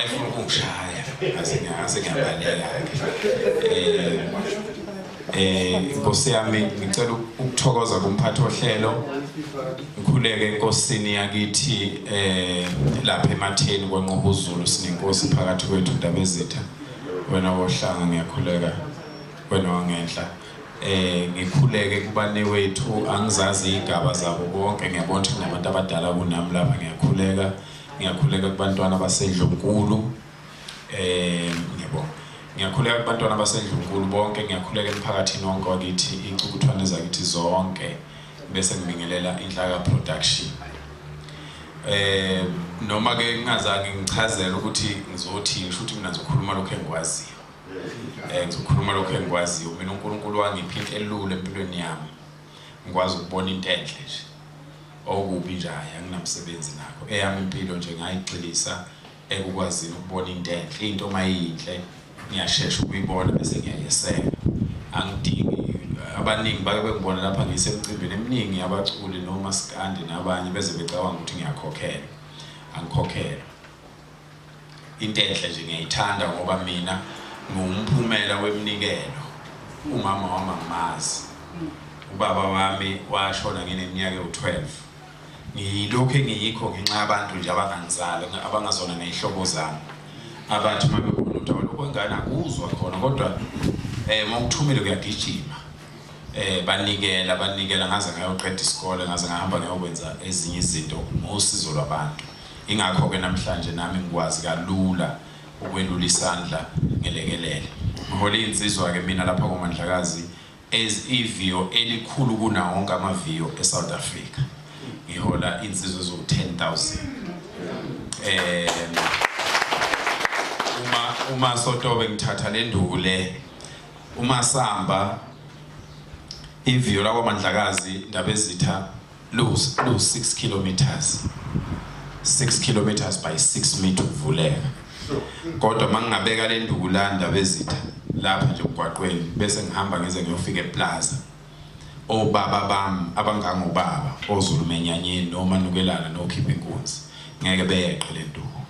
Wayefuna ukungishaya, ngase ngiyabaleka-ke. Nkosi yami, ngicela ukuthokoza kumphathi wohlelo, ngikhuleke enkosini yakithi lapha ematheni kwaNqobuzulu. Sinenkosi phakathi kwethu, Ndabezitha, wena wohlanga, ngiyakhuleka wena wangenhla. Ngikhuleke kubane wethu, angizazi igaba zabo bonke, ngiyabona ukuthi kunabantu abadala kunami lapha. Ngiyakhuleka, ngiyakhuleka kubantwana baseNdlunkulu. Ngiyabonga, ngiyakhuleka kubantwana baseNdlunkulu bonke, ngiyakhuleka emphakathini wonke wakithi, icukuthwane zakithi zonke, bese ngibingelela Inhlaka Production. Noma ke ngingazange ngichazele ukuthi ngizothini, kusho ukuthi mina ngizokhuluma lokho engikwaziyo. Ngizokhuluma lokho engikwaziyo. Mina uNkulunkulu wangipha into elula empilweni yami, ngikwazi ukubona into enhle nje, okubi nje hayi, anginamsebenzi nakho. Eyami impilo nje ngayigxilisa ekukwazini ukubona into enhle. Into uma iyinhle ngiyashesha ukuyibona bese ngiyayeseka, angidingi abaningi. Bake bengibona lapha ngisemcimbini eminingi abaculi nomaskandi nabanye, beze becabanga ukuthi ngiyakhokhelwa. Angikhokhelwa. Into enhle nje ngiyayithanda ngoba mina ngiwumphumela weminikelo. Umama wami angimazi, ubaba wami washona ngineminyaka ewu-12. Ngiyilokhu engiyikho ngenxa yabantu nje abangangizali, abangazona ney'hlobo zami, abathi uma bebona ukuthi awalokhu kwengane akuzwa khona, kodwa uma ukuthumile kuyagijima. Banikela, banikela ngaze ngayoqeda isikole, ngaze ngahamba ngiyokwenza ezinye izinto ngosizo lwabantu. Ingakho-ke namhlanje nami ngikwazi kalula ukwelula isandla ngelekelele. Ngihola iy'nsizwa-ke mina lapha koMandlakazi as iviyo elikhulu kunawo wonke amaviyo eSouth Africa. Ngihola insizwa eziwu-10,000. Uma sotobe ngithatha le nduku le, uma samba iviyo lakwaMandlakazi, Ndabezitha, lu 6 kilometers, 6 kilometers by 6 meter ukuvuleka. Kodwa mangingabeka le nduku la, Ndabezitha, lapha nje emgwaqweni, bese ngihamba ngize ngiyofika eplaza, obaba bami abangangobaba oZulu menyanyeni noma nukelana nokhipha inkunzi ngeke beyeqe le nduku.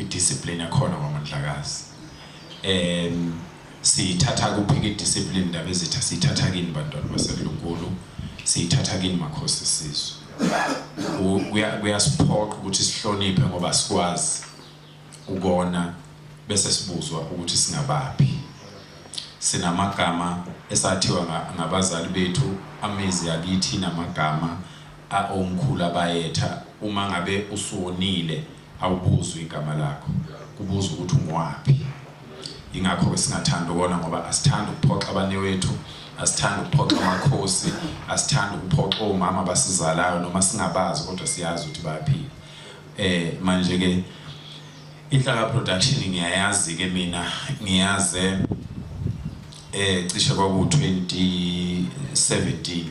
I-discipline yakhona kwaMandlakazi, siyithatha kuphi i-discipline, Ndabezitha? Siyithatha kini bantwana baseNdlunkulu, siyithatha kini makhosi sizwe. Kuyasiphoqa ukuthi sihloniphe ngoba sikwazi ukona bese sibuzwa ukuthi singabaphi. Sinamagama esathiwa ngabazali bethu, amizi yakithi namagama omkhulu abayetha. Uma ngabe usuwonile awubuzwa igama lakho, kubuzwa ukuthi ungwaphi. Ingakho-ke singathandi ukona ngoba asithandi ukuphoxa abanye wethu, asithandi ukuphoxa amakhosi, asithandi ukuphoxa omama abasizalayo noma singabazi, kodwa siyazi ukuthi bayaphila. Manje ke Inhlaka Production ngiyayazi ke mina, ngiyaze cishe kwaku 2017,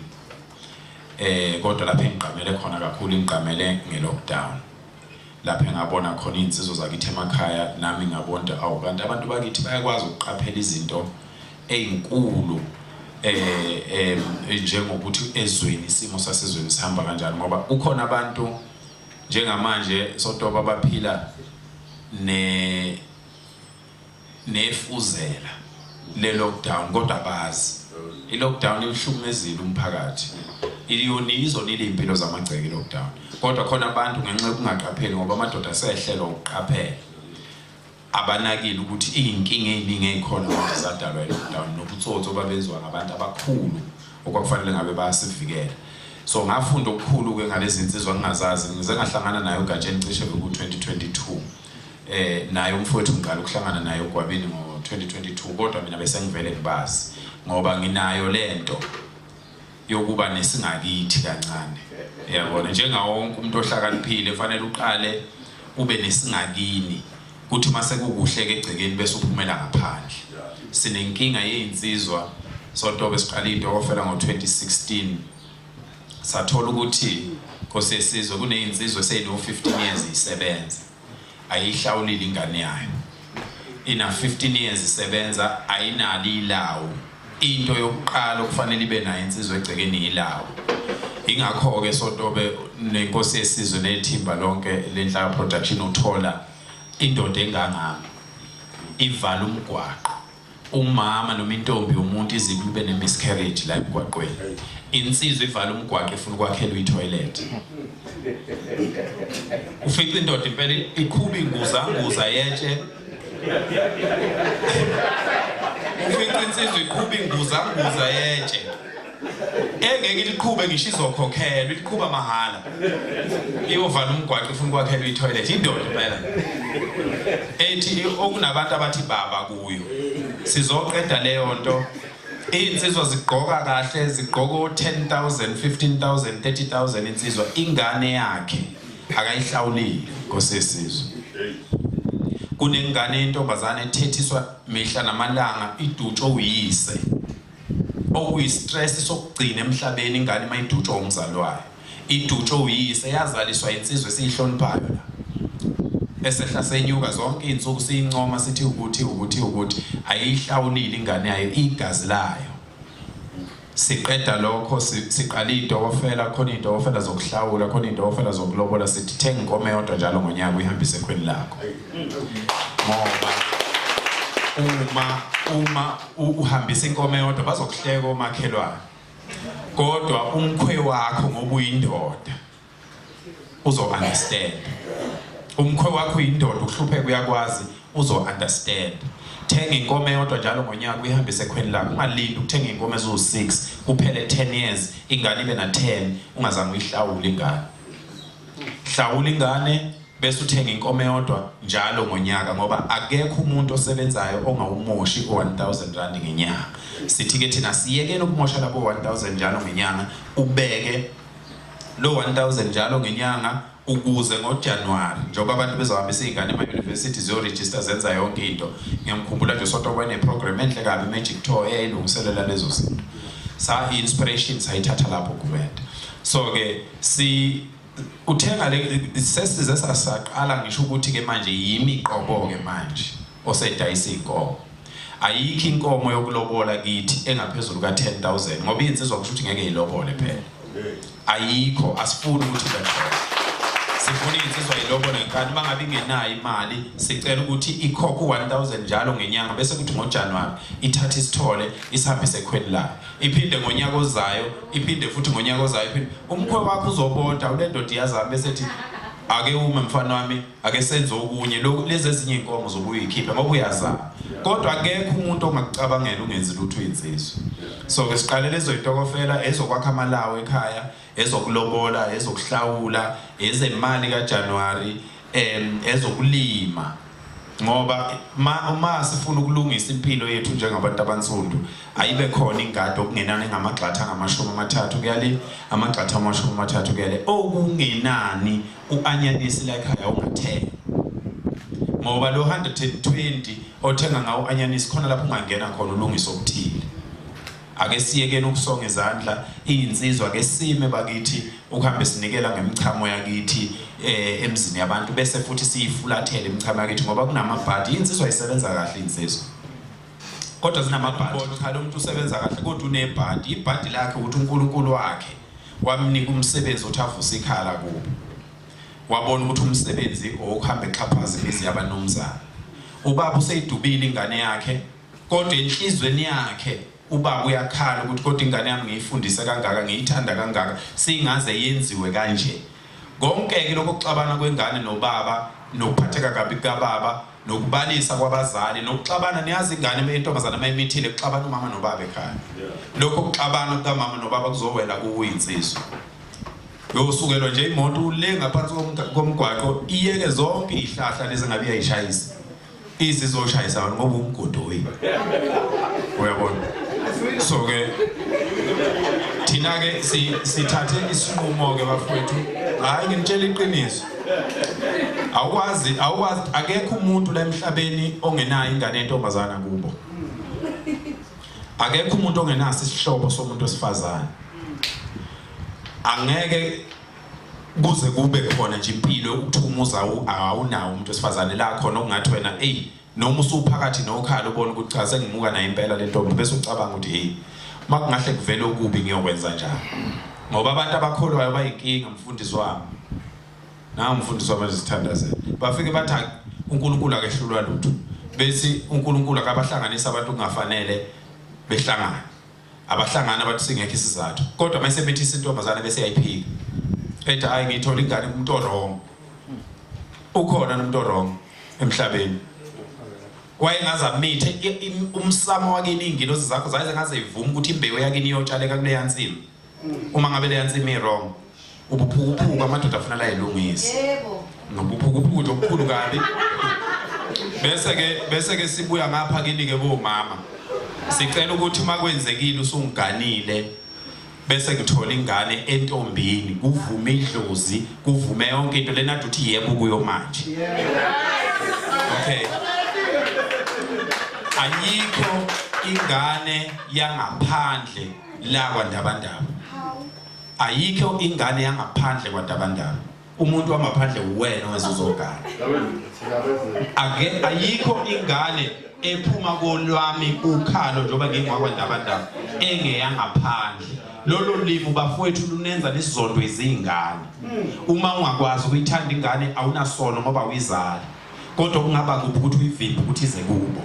kodwa lapha engigqamele khona kakhulu, ingigqamele nge-lockdown, lapho engabona khona iy'nsizwa zakithi emakhaya. Nami ngabona, awu, kanti abantu bakithi bayakwazi ukuqaphela izinto ey'nkulu, njengokuthi ezweni isimo sasezweni sihamba kanjani, ngoba kukhona abantu njengamanje sotoba abaphila ne nefuzela le lockdown kodwa bazi i-lockdown ihlukumezile umphakathi, iyonile impilo zamagceke i-lockdown. Kodwa khona abantu ngenxa yokungaqapheli, ngoba amadoda asehlelwa ukuqaphela, abanakile ukuthi iy'nkinga ey'ningi ey'khona manje zadalwa i-lockdown nobutsotsi obabenziwa ngabantu abakhulu okwakufanele ngabe bayasivikela. So ngafunda okukhulu-ke ngalezi nsizwa ngingazazi. Ngize ngahlangana naye uGatsheni cishe beku-2022. Naye umfowethu ngiqala ukuhlangana naye uGwabini ngo-2022, kodwa mina bese ngivele ngibazi ngoba nginayo lento yokuba nesingakithi kancane, yabona. Njengawo wonke umuntu ohlakaniphile, kufanele uqale ube nesingakini, kuthi mase kukuhle ke egcekeni bese uphumela ngaphandle. Sinenkinga yezinsizwa sotobe. Siqala itokofela ngo-2016, sathola ukuthi, Nkosi yesizwe, kunezinsizwa eseyino 15 years isebenza, ayihlawulile ingane yayo. Ina 15 years isebenza, ayinalo ilawu. Into yokuqala okufanele ibe nayo insizwa egcekeni ilawu. Ingakho-ke sotobe nenkosi yesizwe nethimba lonke leNhlaka Production uthola Indoda engangami ivala umgwaqo. Umama noma intombi yomuntu izibe ibe ne miscarriage la emgwaqweni. Insizwa ivala umgwaqo ifuna ukwakhelwa i-toilet. Ufica indoda impela ikhuba inguzanguza yetshe. Ufica insizwa iqhuba inguzanguza yetshe. Engeke iliqhube ngisho izokhokhelwa, iliqhuba mahhala. Iyovala umgwaqo ifuna ukwakhelwa i-toilet. Indoda impela. Ethi okunabantu abathi baba kuyo. Sizoqeda leyo nto. Iy'nsizwa zigqoka kahle, zigqoka o-10,000, 15,000, 30,000 insizwa. Ingane yakhe akayihlawulile Nkosi yesizwe. Kunengane yentombazane ethethiswa mihla namalanga idutshwe uyise. Okuyi-stress sokugcina emhlabeni ingane uma idutshwa umzali wayo. Idutshwe uyise yazaliswa insizwa esiyihloniphayo la. Esehla senyuka zonke izinsuku siyincoma sithi ukuthi ukuthi ukuthi ayihlawulile ingane yayo igazi layo. Siqeda lokho siqala iy'tokofela khona iy'tokofela zokuhlawula khona iy'tokofela zokulobola sithi thenga inkomo eyodwa njalo ngonyaka uyihambise ekhweni lakho. Ngoba uma uma uhambisa inkomo eyodwa bazokuhleka omakhelwane kodwa umkhwe wakho ngoba uyindoda uzo understand umkhwe wakho uyindoda ukuhlupheka uyakwazi uzo understand thenga inkomo eyodwa njalo ngonyaka uyihambise ekhweni lakho ungalindi ukuthenga inkomo eziwu-6 kuphele 10 years ingane ibe na-10 ungazange uyihlawule ingane hlawula ingane bese uthenga inkomo eyodwa njalo ngonyaka ngoba akekho umuntu osebenzayo ongawumoshi u-1000 rand ngenyanga. Sithi ke thina siyekele ukumosha labo 1000 njalo ngenyanga, ubeke lo 1000 njalo ngenyanga ukuze ngoJanuwari njengoba abantu bezohambisa iy'ngane ema-university ziyorejista zenza yonke into. Ngiyamkhumbula nje uSonto wayeneprogram enhle kabi i-Magic Tour eyayilungiselela lezo zinto. Sa-inspiration sayithatha lapho Gumede. So-ke si Uthenga le sesize sasaqala ngisho ukuthi ke manje yimi qobo ke manje osedayisa inkomo. Ayikho inkomo yokulobola kithi engaphezulu ka 10000 ngoba insizwa kusho ukuthi ngeke ilobole phela. Ayikho asifuni ukuthi ibe khona. Sifuna insizwa ilobole ngenkani uma ngabe ingenayo imali sicela ukuthi ikhokhe u1000 njalo ngenyanga bese kuthi ngoJanuary ithathe isithole isihambise ekhweni layo. Iphinde ngonyaka ozayo, iphinde futhi ngonyaka ozayo, iphinde. Umkhwe wakho uzobonda ule ndoda iyazama bese ethi ake ume mfana wami, ake senze okunye. Lokhu lezi ezinye izinkomo zobuye uyikhiphe ngoba uyazama. Kodwa akekho umuntu ongakucabangela ungenzi lutho uyinsizwa. So ke siqale lezo zitokofela ezokwakha amalawu ekhaya, ezokulobola, ezokuhlawula, ezemali kaJanuary, ezokulima ngoba uma sifuna ukulungisa impilo yethu njengabantu abansundu ayibe khona ingadi okungenani engamagxatha angamashumi amathathu kuya le amagxatha amashumi amathathu kuya le okungenani u-anyanisi la ekhaya ungathenga ngoba lo 120 othenga ngawo u-anyanisi khona lapho ungangena khona ulungise okuthile. Ake siyekeni ukusonga izandla iyinsizwa ake sime bakithi ukuhambe sinikela ngemichamo yakithi eh, emzini yabantu bese futhi siyifulathele imichamo yakithi ngoba kunamabhadi insizwa isebenza kahle insizwa kodwa zinamabhadi cha lo muntu usebenza kahle kodwa unebhadi ibhadi lakhe ukuthi uNkulunkulu wakhe wamnika umsebenzi uthi avuse ikhala kubo wabona ukuthi umsebenzi owokuhamba exhaphaza imizi yabanumzana ubaba useyidubile ingane yakhe Kodwa enhlizweni yakhe ubaba uyakhala ukuthi kodwa ingane yami ngiyifundise kangaka ngiyithanda kangaka singaze yenziwe kanje. Konke-ke lokho kuxabana kwengane nobaba nokuphatheka kabi kukababa nokubalisa kwabazali nokuxabana niyazi ingane intombazana uma imithile kuxabana umama nobaba ekhaya. Lokho kuxabana kukamama nobaba kuzowela kuwe insizwa. Uyosukelwa nje imoto ule ngaphansi komgwaqo iyeke zonke izihlahla lezi ngabe iyayishayisa. Izizoshayisa wena ngoba umgodoyi. Uyabona? So ke thina ke sithathe isinqumo ke bafowethu. Hayi nginitshela iqiniso. Awukwazi awukwazi akekho umuntu la emhlabeni ongenayo ingane yentombazana kubo. Akekho umuntu ongenaso isihlobo somuntu wesifazane. Angeke kuze kube khona nje impilo yokuthi umuzi awunawo umuntu wesifazane la khona okungathi wena eyi noma usuphakathi nokhala ubona ukuthi cha sengimuka nayo impela le ntombi bese ucabanga ukuthi hey uma kungahle kuvele okubi ngiyokwenza njani ngoba abantu abakholwayo bayinkinga mfundisi wami nangu mfundisi wami ezithandazela bafike bathi uNkulunkulu akehlulwa lutho. Bethi uNkulunkulu akabahlanganisa abantu kungafanele behlangane. Abahlangana bathi singekho isizathu. Kodwa mase bethi isintombazane bese yayiphika. Ethi hayi ngithola ingane kumuntu wrong. Ukhona umuntu wrong emhlabeni. Wayengaze amithe umsamo wakini ingilozi zakho zaze ngaze ivume ukuthi imbewu yakini iyotshaleka kuleya nsimi. Uma ngabe leya nsimi i-wrong ubuphukuphuku amadoda afuna la ilungise. Yebo. Nobuphukuphuku nje obukhulu kabi. Bese ke bese ke sibuya ngapha kini ke bomama. Sicela ukuthi makwenzekile usungiganile bese ngithola ingane entombini kuvume idlozi kuvume yonke into lena uthi yebo kuyo manje okay ayikho ingane yangaphandle la kwaNdabandaba ayikho ingane yangaphandle kwaNdabandaba umuntu wangaphandle uwena oweza uzogana ake ayikho ingane ephuma kolwami ukhalo njengoba ngingwakwandabandaba engeyangaphandle lolo limi bafowethu lunenza nisizondo izingane uma ungakwazi ukuyithanda ingane awunasono ngoba uyizali kodwa kungaba kuphi ukuthi uyivimbe ukuthi ize kubo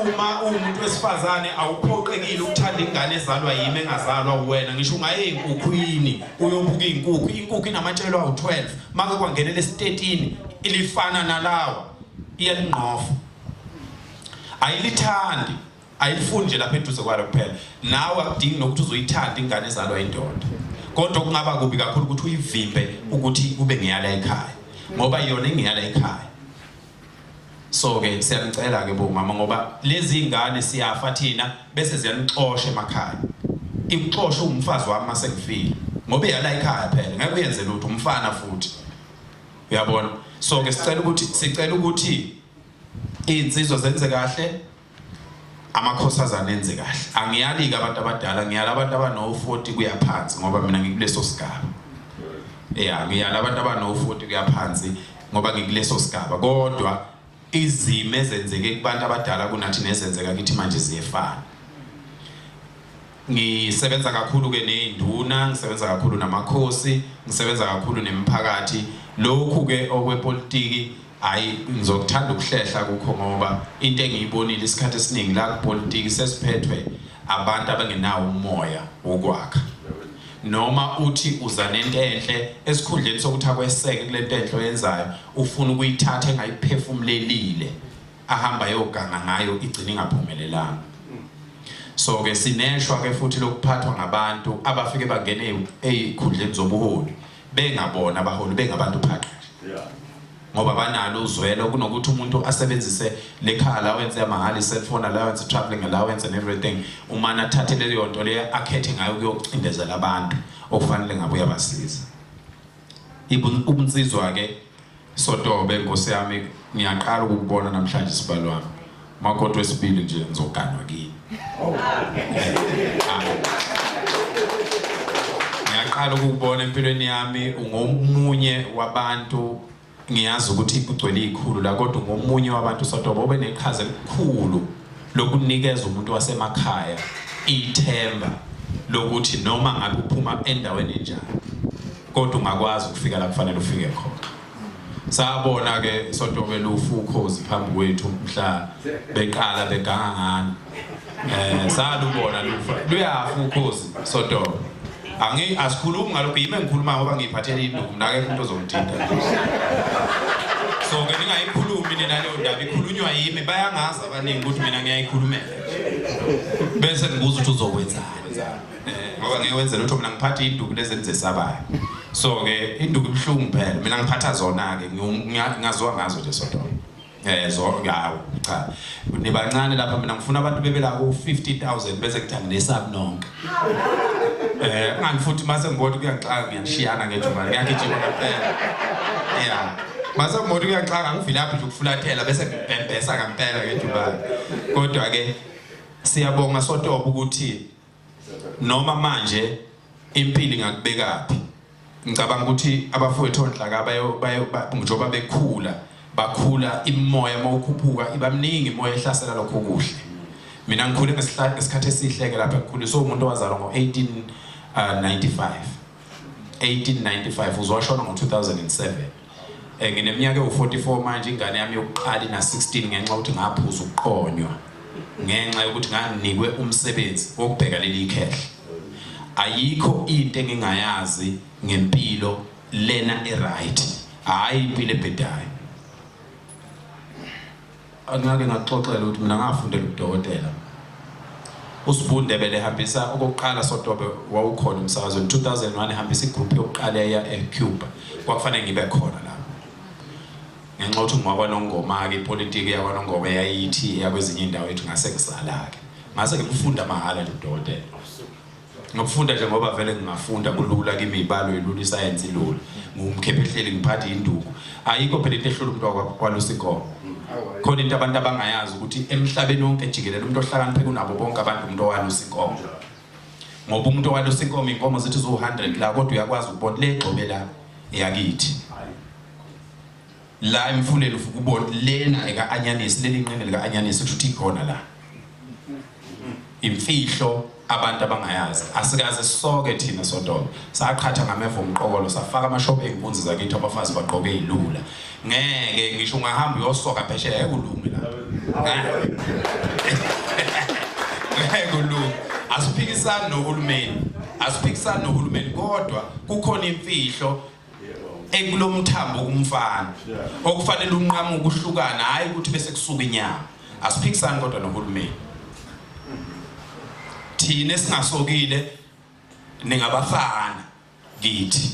Uma uwumuntu wesifazane awuphoqekile ukuthanda ingane ezalwa yimi engazalwa uwena ngisho ungaye ey'nkukhwini uyobuka iy'nkukhu inkukhu inamatshelo awu-12 make kwangenela esi-13 ilifana nalawa iyalingqofa ayilithandi ayilifuni nje lapha eduze kwalo kuphela nawe akudingi nokuthi uzoyithanda ingane ezalwa indoda kodwa kungaba kubi kakhulu ukuthi uyivimbe ukuthi kube ngeyala ekhaya ngoba yona ingeyala ekhaya so ke siyanicela ke bomama ngoba lezi ingane siyafa thina bese ziyanixosha emakhaya ikuxosha umfazi wami mase ngifile ngoba eyala ekhaya phela ngeke uyenze lutho umfana futhi uyabona so ke sicela ukuthi sicela ukuthi izinsizwa zenze kahle amakhosazana enze kahle angiyalike abantu abadala ngiyala abantu abano-40 kuya phansi ngoba mina ngikuleso sigaba ya ngiyala abantu abano-40 kuya phansi ngoba ngikuleso sigaba kodwa izimo ezenzeke kubantu abadala kunathi nezenzeka kithi manje ziyefana Ngisebenza kakhulu ke nezinduna, ngisebenza kakhulu namakhosi, ngisebenza kakhulu nemiphakathi. Lokhu ke okwepolitiki hayi ngizokuthanda ukuhlehla kukho ngoba into engiyibonile isikhathi esiningi la kupolitiki sesiphethwe abantu abangenawo umoya wokwakha. Noma uthi uza nento enhle esikhundleni sokuthi akweseke kule nto enhle oyenzayo ufuna ukuyithatha engayiphefumulelile. ahamba ayoganga ngayo igcina ingaphumelelanga so ke sineshwa ke futhi lokuphathwa ngabantu abafike bangene ezikhundleni zobuholi bengabona abaholi bengabantu phaqa ngoba banalo uzwelo kunokuthi umuntu asebenzise le car allowance yamahhala i-cellphone allowance traveling allowance and everything umane athathe leyo nto leyo akhethe ngayo ukuyocindezela abantu okufanele ngabe uyabasiza Ubunsizwa ke Sotobe nkosi yami ngiyaqala ukukubona namhlanje sibalo wami. Makoti wesibili nje ngizoganwa kini. Ngiyaqala ukukubona empilweni yami ungomunye wabantu Ngiyazi ukuthi kugcwele ikhulu la kodwa ngomunye wabantu Sotoba obe neqhaza elikhulu lokunikeza umuntu wasemakhaya ithemba lokuthi noma ngabe uphuma endaweni enjani kodwa ungakwazi ukufika la kufanele ufike khona. Sabona ke Sotobe lufu ukhozi phambi kwethu mhla beqala beganga ngani. Eh salubona lufa luyafa ukhozi Sotobe. Angi asikhulumi ngalokho yimi engikhuluma ngoba ngiyiphathele induku mina akekho umuntu ozongithinta. So ke ningayikhulumi nina leyo ndaba ikhulunywa yimi bayangazi abaningi ukuthi mina ngiyayikhulumela. Bese ngibuza ukuthi uzokwenzani. Eh, ngoba ngeke wenze lutho mina ngiphatha induku lezi engizesabayo. So ke induku ibuhlungu phela mina ngiphatha zona ke ngiyaziwa ngazo nje sodwa. Eh zo yawo cha. Nibancane lapha mina ngifuna abantu bebe la ku 50000 bese kuthi anginesabi nonke. Eh ngani futhi mase ngibona kuyangixaka ngiyashiyana ngejubane ngiyagijima ngempela. Yeah. Mase ngibona kuyangixaka ngivilaphi nje ukufulathela bese ngibhembesa ngempela ngejubane. Kodwa ke siyabonga sotoba ukuthi noma manje impilo ingakubekaphi ngicabanga ukuthi abafowethu onhlaka bayo njengoba bekhula bakhula imimoya uma ukhuphuka iba mningi imoya ehlasela lokho kuhle mina ngikhule ngesikhathi esihle ke lapha ngikhuliswe umuntu owazalwa ngo-1895 uh, 1895 uzoshona ngo-2007. Ngineminyaka ewu-44 manje, ingane yami yokuqala ina-16 ngenxa yokuthi ngaphuza ukuqonywa ngenxa yokuthi nganginikwe umsebenzi wokubheka leli khehla. Ayikho into engingayazi ngempilo lena e-right, hhayi impilo ebhedayo. Angake ngakuxoxela ukuthi mina ngafundela ubudokotela. USibu Ndebele ehambisa okokuqala Sotobe wawukhona emsakazweni 2001 ehambisa igroup yokuqala eya eCuba. Kwakufanele ngibe khona lapho. Ngenxa yokuthi ngowakwaNongoma-ke ipolitiki yakwaNongoma eyayithi eyakwezinye iy'ndawo yethu ngase ngisala-ke. Ngase ngikufunda mahhala nje ubudokotela. Ngokufunda nje ngoba vele ngingafunda kulula kimi ibalo ilula isayensi ilula. Ngumkhephehleli ngiphatha induku. Ayikho phela into ehlula umuntu wakwalusa inkomo. Khona into abantu abangayazi ukuthi emhlabeni wonke jikelele umuntu ohlakaniphe kunabo bonke abantu umuntu owalusa inkomo. Ngoba umuntu owalusa inkomo inkomo zithi zu-100 la kodwa uyakwazi ukubona le gxobe la eyakithi. La emfuleni ufike ubone lena eka-anyanisi leli nqene lika-anyanisi kusho ukuthi ikhona la. Imfihlo abantu abangayazi asikaze soke thina sodobe saqhatha ngameva omqokolo safaka amashobe ey'nkunzi zakithi abafazi bagqoke ey'lula ngeke ngisho ungahamba uyosoka phesheya ngeke ulunge la ngeke ulunge asiphikisani nohulumeni asiphikisani nohulumeni kodwa kukhona imfihlo ekulomthambo kumfana okufanele unqamuke uhlukana hayi ukuthi bese kusuka inyama asiphikisani kodwa nohulumeni thina esingasokile ningabafana kithi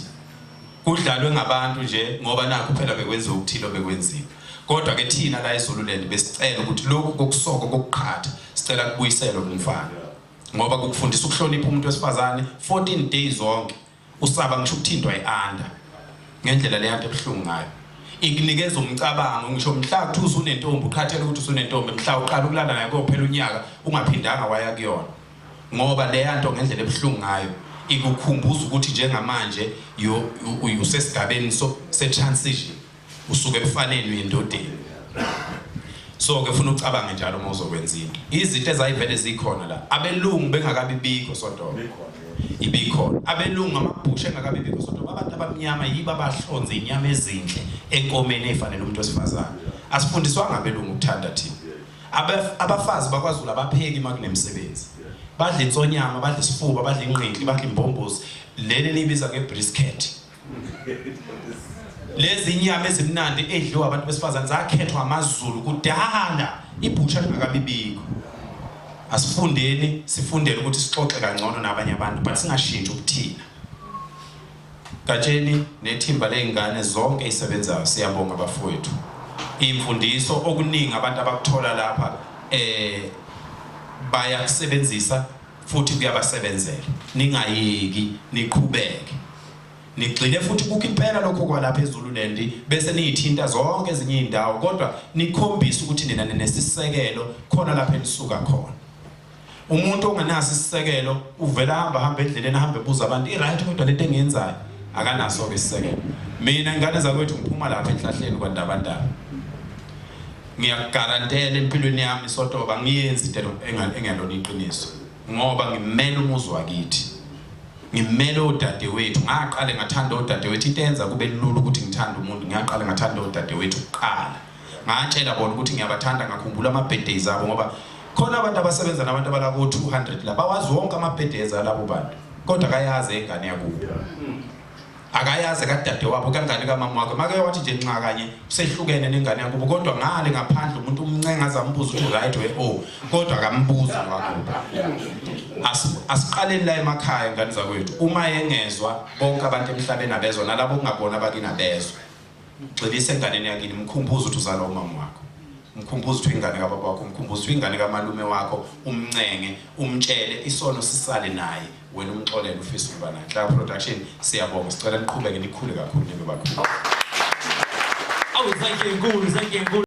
kudlalwe ngabantu nje ngoba nakho phela bekwenziwa ukuthile obekwenziwa kodwa ke thina la eZululand besicela ukuthi lokhu kokusoko kokuqhatha sicela kubuyiselwe kumfana ngoba kukufundisa ukuhlonipha umuntu wesifazane 14 days zonke usaba ngisho ukuthintwa i-under ngendlela leya nto ebuhlungu ngayo ikunikeza umcabango ngisho mhla kuthiwa usunentombi uqhathele ukuthi usunentombi mhla uqala ukulala naye kophela unyaka ungaphindanga waya kuyona ngoba leya nto ngendlela ebuhlungu ngayo ikukhumbuza ukuthi njengamanje usesigabeni se-transition usuke ebufaneni uye endodeni so ke funa ucabange njalo uma uzokwenza into izinto ezayivele zikhona la abelungu bengakabi bikho sodoba ibikhona abelungu amabhusha engakabi bikho sodoba abantu abamnyama yibo abahlonze inyama ezinhle enkomeni efanele umuntu wesifazane asifundiswanga abelungu ukuthanda thina abafazi bakwaZulu abapheki uma kunemsebenzi badla insonyama badla isifuba badla inqinhli badla imbombozi leli libiza ngebrisket Lezi inyama ezimnandi edliwa abantu besifazane zakhethwa amaZulu kudala ibhusha lingakabibikho. Asifundeni sifundele ukuthi sixoxe kangcono nabanye abantu but singashintshi ubuthina. Gatsheni nethimba ley'ngane zonke isebenzayo siyabonga bafowethu. Imfundiso okuningi abantu abakuthola lapha eh bayakusebenzisa futhi kuyabasebenzela. Ningayeki niqhubeke. Nigxile futhi kukho impela lokho kwalapha eZululand bese niyithinta zonke ezinye izindawo kodwa nikhombise ukuthi nina ninesisekelo khona lapha enisuka khona. Umuntu ongenaso isisekelo uvela hamba hamba endleleni ahambe ebuza abantu i-right kodwa lento engiyenzayo akanaso-ke isisekelo. Mina ingane zakwethu ngiphuma lapha enhlahleni kwaNdabandaba. Ngiyakugarantela empilweni yami sotoba ngiyenzi into engelona iqiniso ngoba ngimele umuzi wakithi. Ngimele odadewethu ngaqale ngathanda odadewethu into eyenza kube lula ukuthi ngithande umuntu ngiyaqale ngathanda odadewethu kuqala ngatshela bona ukuthi ngiyabathanda ngakhumbula ama-birthdays abo ngoba khona abantu abasebenza nabantu abalako 200 la bawazi wonke ama-birthdays alabo bantu kodwa akayazi engane yakubo akayazi kadade wabo kangane kamama wakhe make wathi nje nxa kanye usehlukene nengane yakubo kodwa ngale ngaphandle umuntu umncenga azambuza ukuthi right we oh kodwa akambuzi wakubo asiqaleni la emakhaya ngane zakwethu uma yengezwa bonke abantu emhlabeni abezwa nalabo kungabona abakini abezwa gxilisa enganeni yakini mkhumbuze ukuthi uzalwa umama wakho mkhumbuze ukuthi ingane kababa wakho mkhumbuze ukuthi ingane kamalume wakho umncenge umtshele isono sisale naye wena umxolele ufisa ukuba naye Nhlaka Production siyabonga sicela niqhubeke nikhule kakhulu nibe bakhulu. Awu thank you nkulu thank you nkulu.